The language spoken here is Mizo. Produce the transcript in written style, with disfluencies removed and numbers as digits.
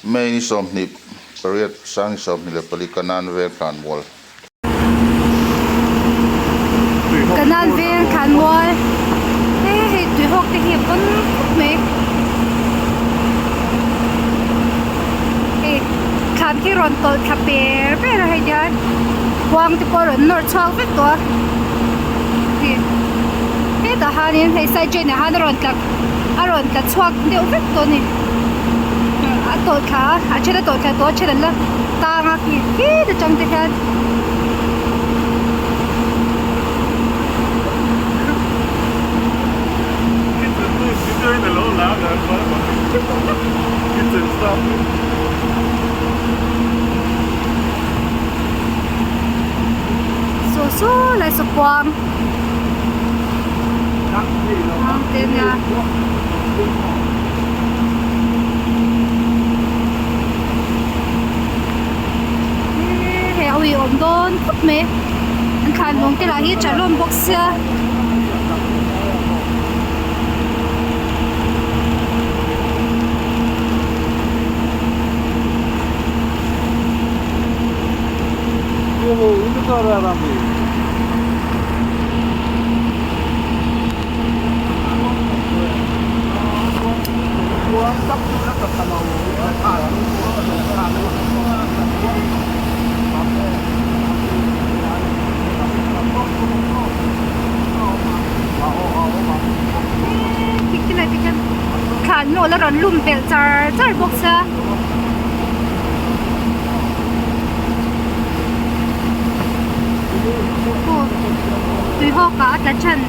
May ni 28 sang 24 Kanan veng thlanmual. Kanan veng thlanmual he hei tuihawk te hi a pawn khawp mai hei thlan khi rawn tawlh thla per per a hei tihian khuang te pawh a rawn nawr chhuak vek tawh a hei hetah hianin hei side drain ah hian a rawn tla a rawn tla chhuak deuh vek tawh a ni a tawlh thla a a then a tawlh thla tawh a then an la tang a khi khit atang te hian. Saw saw lai saw kuang. Te nia. Hei a ui awm dawn khawp mai an thlan lawng te lah hi tha hlawm bawk sia. Thlan nawl a rawn lum belh char char bawk sia. Tui hawk ah a tla than.